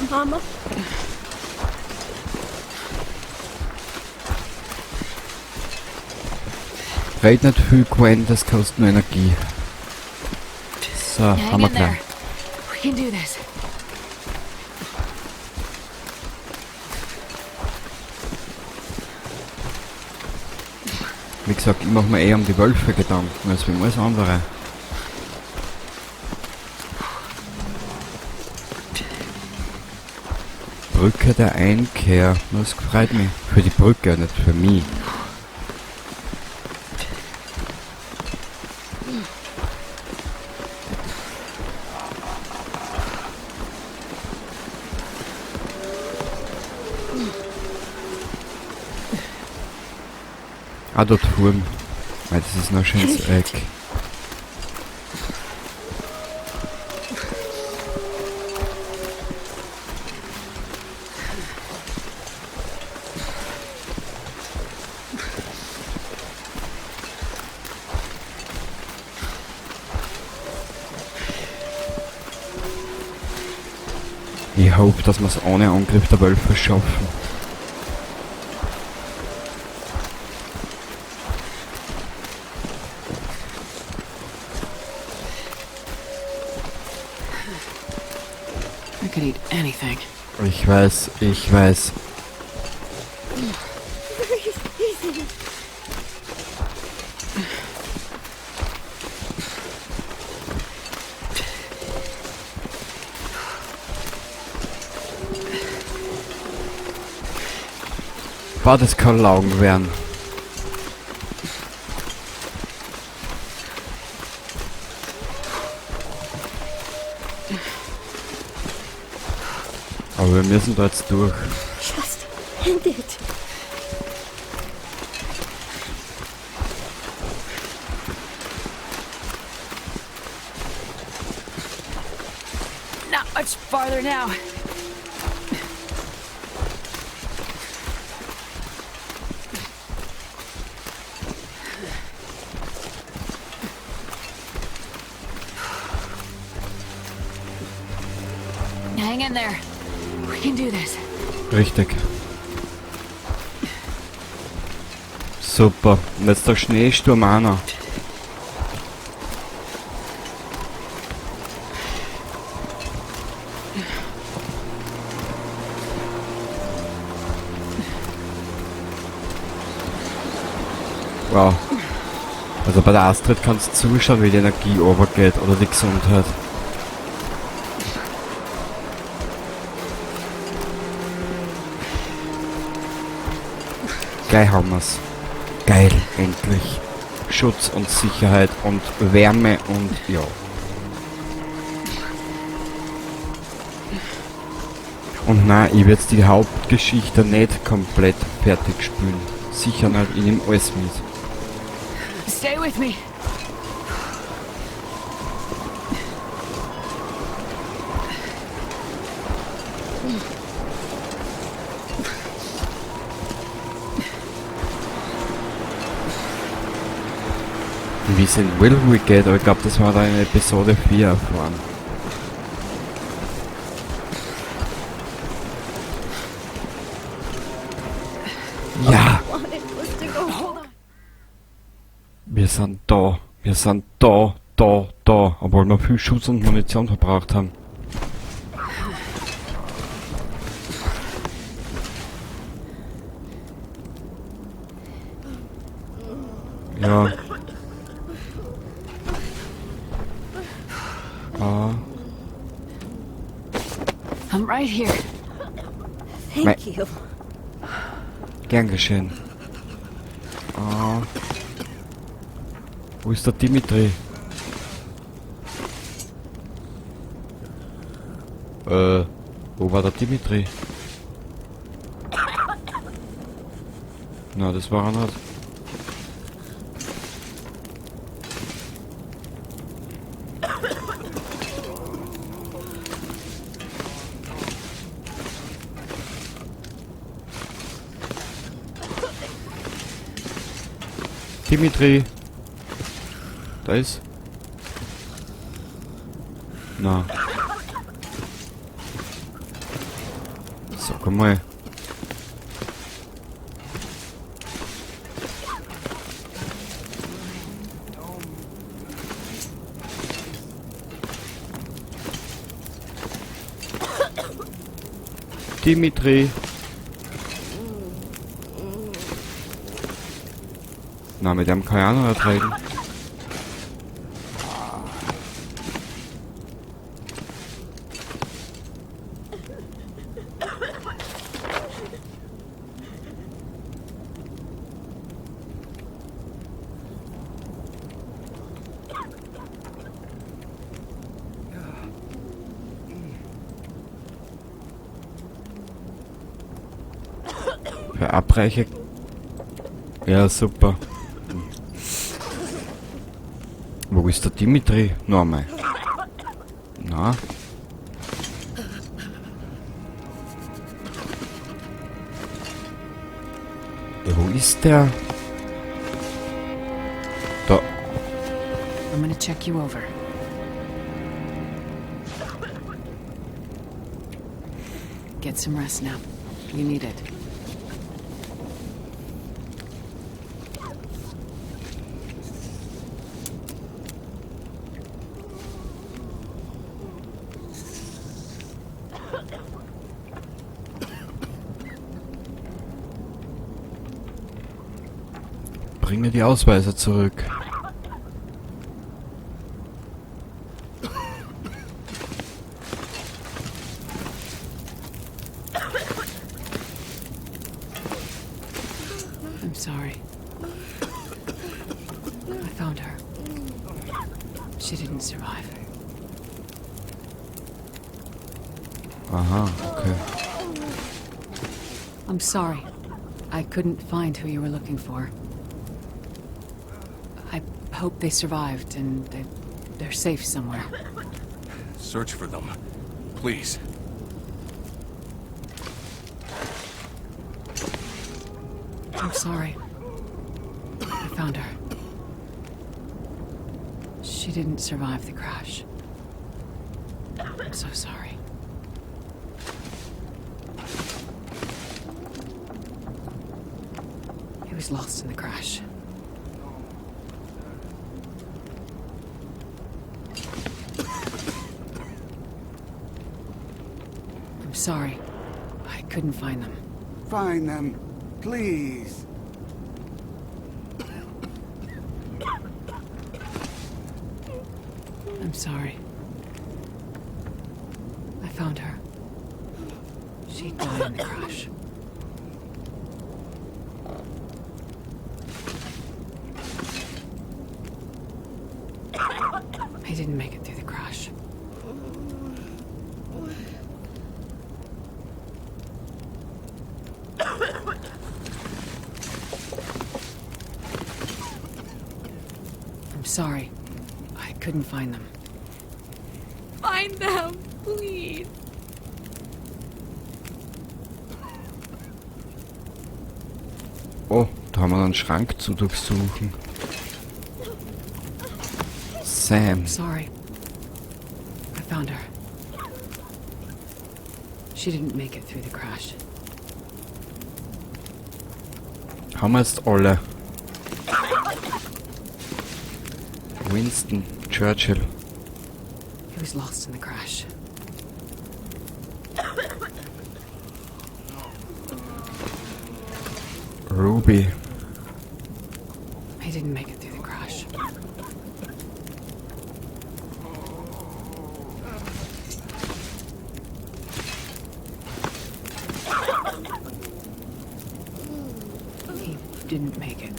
Mama. Red nicht viel, Gwen, das kostet nur Energie. So, Hang haben wir in there. gleich. We can do this. Wie gesagt, ich mach mir eher um die Wölfe Gedanken als um alles andere. Brücke der Einkehr. Das freut mich. Für die Brücke, nicht für mich. Ah, der Turm. Weil das ist noch ein schönes Eck. Ich hoffe, dass wir es ohne Angriff der Wölfe schaffen. I could eat anything. Ich weiß, ich weiß. Easy. Boah, das kann lang werden. Aber wir müssen da jetzt durch. Just end it. Not much farther now. Hang in there. We can do this. Richtig. Super. Und jetzt der Schneesturm auch noch. Wow. Also bei der Astrid kannst du zuschauen, wie die Energie runtergeht oder die Gesundheit. Geil haben wir's. Geil, endlich. Schutz und Sicherheit und Wärme und ja. Und nein, ich werde die Hauptgeschichte nicht komplett fertig spielen. Sicher nicht, ich nehme alles mit. Stay with me. Wie es in Will We geht, aber ich glaub, das war da in Episode 4 erfahren. Ja! Wir sind da. Wir sind da, da, da. Obwohl wir viel Schuss und Munition verbraucht haben. Ja. Ah. I'm right here. Thank you. Gern geschehen. Ah. Wo ist der Dimitri? Wo war der Dimitri? Na, das war er nicht. Dimitri! Da ist. Na. Sag einmal. Dimitri. Na, mit dem kann ich auch noch nicht reden. Verabreiche. Ja, super. Wo ist der Dimitri? Noch einmal. Na? Ja, wo ist der? Da. I'm gonna check you over. Get some rest now. You need it. Bring mir die Ausweise zurück. I'm sorry. I found her. She didn't survive. Aha, okay. I'm sorry. I couldn't find who you were looking for. I hope they survived and they're safe somewhere. Search for them. Please. I'm sorry. I found her. She didn't survive the crash. I'm so sorry. He was lost in the crash. I'm sorry. I couldn't find them. Find them, please. I'm sorry. I found her. She died in the crash. I didn't make it through the crash. I'm sorry. I couldn't find them. Find them, please. Oh, da haben wir einen Schrank zu durchsuchen. Sam. I'm sorry. I found her. She didn't make it through the crash. Haben wir jetzt alle. Winston Churchill. He was lost in the crash. Ruby. He didn't make it through the crash. He didn't make it.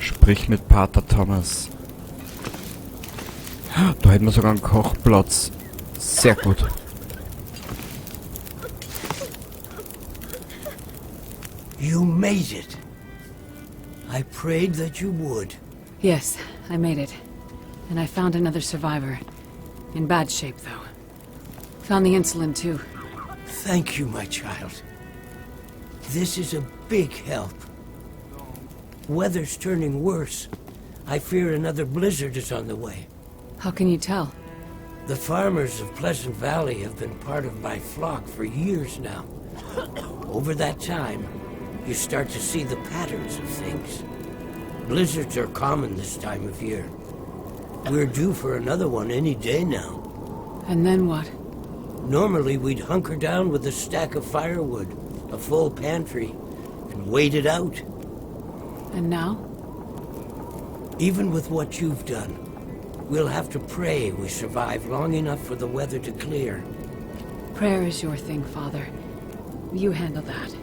Sprich mit Pater Thomas. Da hätten wir sogar einen Kochplatz. Sehr gut. You made it. I prayed that you would. Yes, I made it. And I found another survivor. In bad shape, though. Found the insulin, too. Thank you, my child. This is a big help. Weather's turning worse. I fear another blizzard is on the way. How can you tell? The farmers of Pleasant Valley have been part of my flock for years now. Over that time, you start to see the patterns of things. Blizzards are common this time of year. We're due for another one any day now. And then what? Normally, we'd hunker down with a stack of firewood, a full pantry, and wait it out. And now? Even with what you've done, we'll have to pray we survive long enough for the weather to clear. Prayer is your thing, Father. You handle that.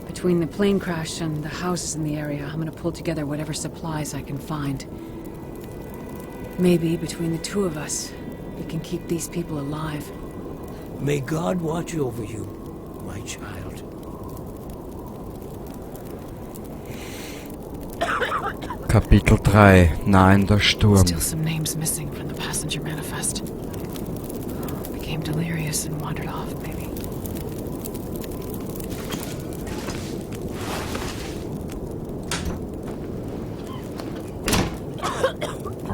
Between the plane crash and the houses in the area, I'm gonna pull together whatever supplies I can find. Maybe between the two of us, we can keep these people alive. May God watch over you, my child. Kapitel 3. Nahender Sturm. Still some names missing from the passenger manifest. Became delirious and wandered off, maybe.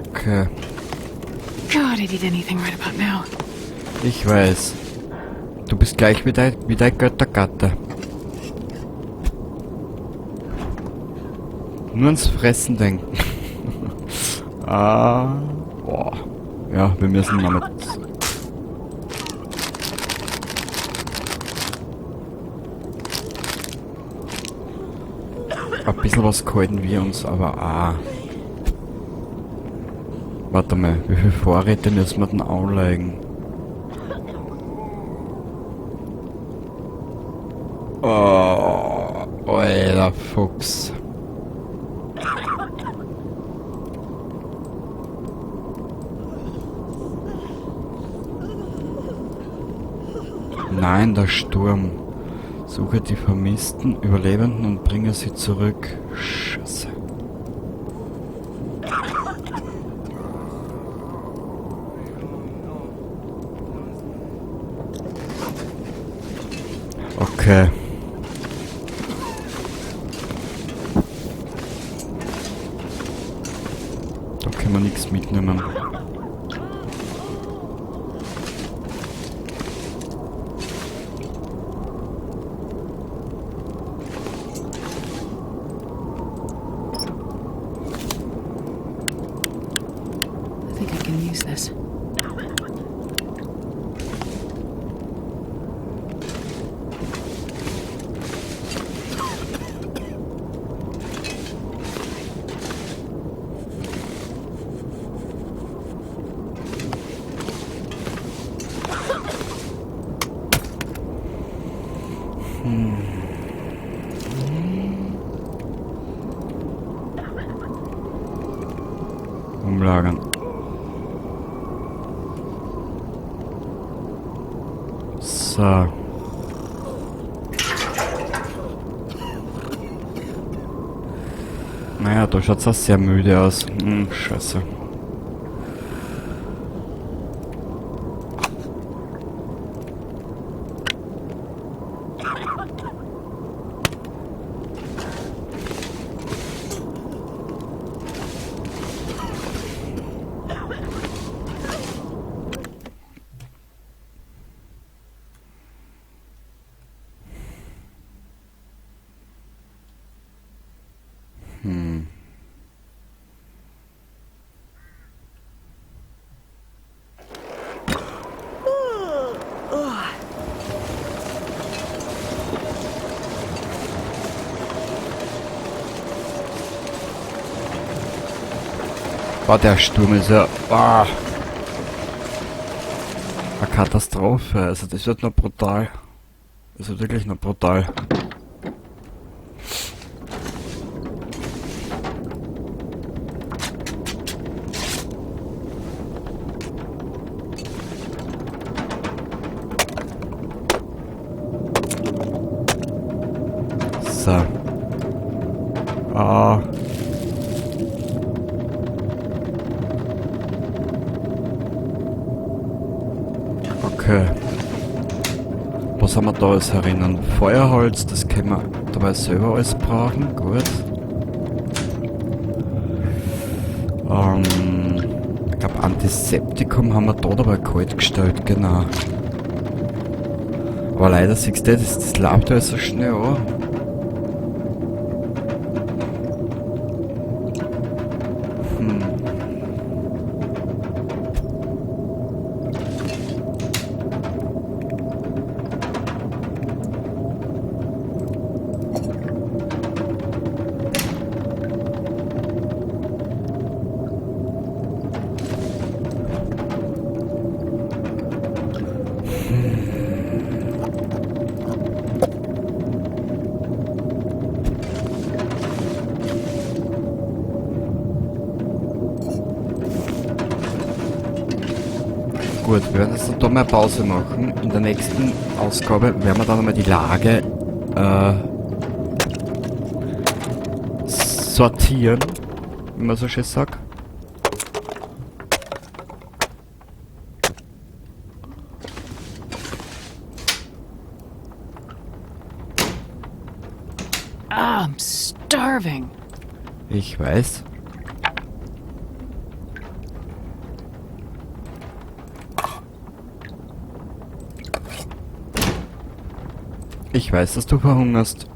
Okay. God, I'd eat anything right about now. Ich weiß. Du bist gleich wie dein Göttergatte. Nur ans Fressen denken. Ah, boah. Ja, wir müssen damit. Ein bisschen was halten wir uns aber auch. Warte mal, wie viele Vorräte müssen wir denn anlegen? Oh, alter Fuchs. Nein, der Sturm. Suche die vermissten Überlebenden und bringe sie zurück. Scheiße. Okay. Da können wir nichts mitnehmen. I think I can use this. Umlagern. So. Naja, da schaut's auch sehr müde aus. Scheiße. Boah, der Sturm ist ja... Ah, eine Katastrophe. Also das wird noch brutal. Das wird wirklich noch brutal. So. Ah. Okay. Was haben wir da alles herinnen? Feuerholz, das können wir dabei selber alles brauchen. Gut. Ich glaub, glaube, Antiseptikum haben wir da dabei kalt gestellt, genau. Aber leider siehst du, das läuft ja so schnell an. Gut, wir werden jetzt da mal eine Pause machen. In der nächsten Ausgabe werden wir dann einmal die Lage sortieren, wie man so schön sagt. Ah, I'm starving. Ich weiß. Ich weiß, dass du verhungerst.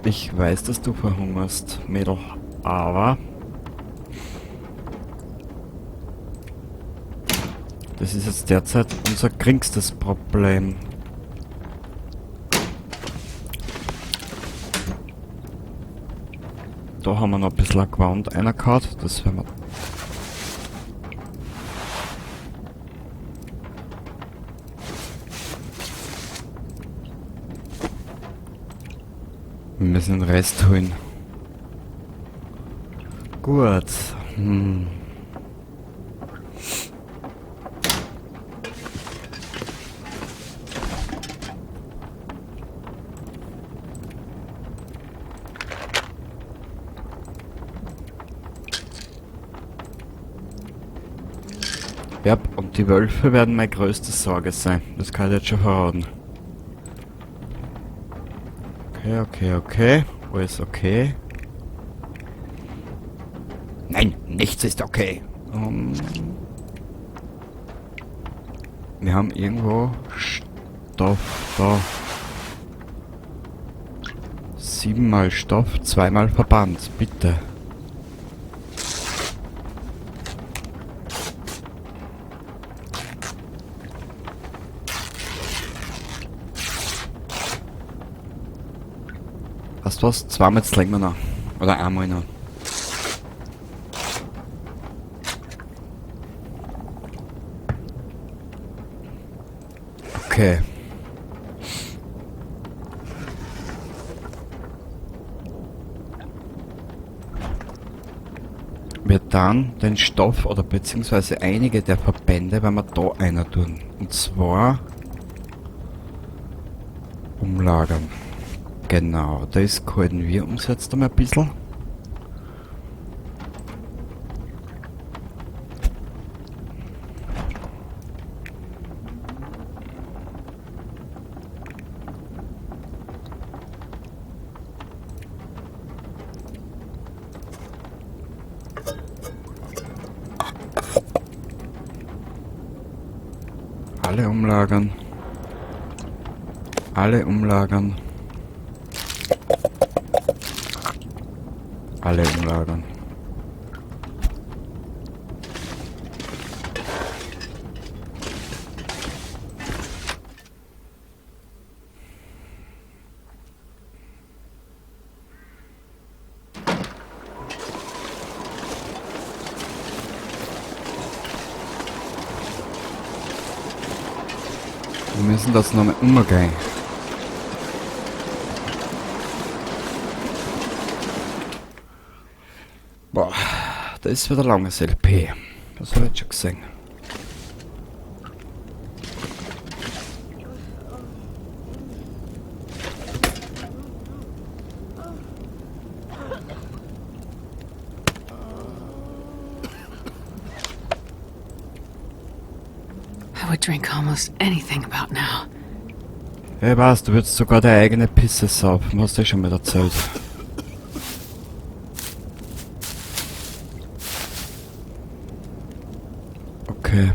Ich weiß, dass du verhungerst, Mädel, aber das ist jetzt derzeit unser geringstes Problem. Da haben wir noch ein bisschen Gewand reingehauen, das werden wir. Wir müssen den Rest holen. Gut. Ja, und die Wölfe werden meine größte Sorge sein. Das kann ich jetzt schon verraten. Okay, okay, okay. Alles okay. Nein, nichts ist okay. Wir haben irgendwo Stoff da. 7-mal Stoff, 2-mal Verband, bitte. Weißt du was? 2-mal legen wir noch. Oder einmal noch. Okay. Wir dann den Stoff oder beziehungsweise einige der Verbände, wenn wir da einer tun. Und zwar umlagern. Genau, das halten wir uns jetzt einmal ein bisschen. Alle umlagern. Alle umlagern. Alle umlagern. Wir müssen das nochmal umgehen. Boah, das ist wieder ein langes LP. Das hab ich jetzt schon gesehen. I would drink almost anything about now. Ja, ich weiß, du würdest sogar deine eigene Pisse saufen, hast du eh schon mal erzählt. Okay.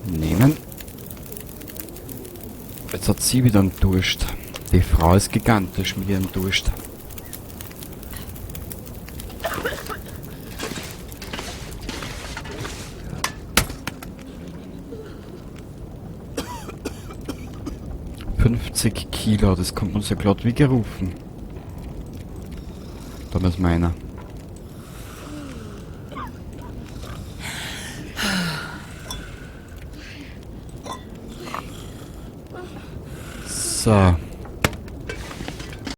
Nehmen. Jetzt hat sie wieder einen Durst. Die Frau ist gigantisch mit ihrem Durst. ...50 Kilo, das kommt uns ja glatt wie gerufen. Da ist meiner. So.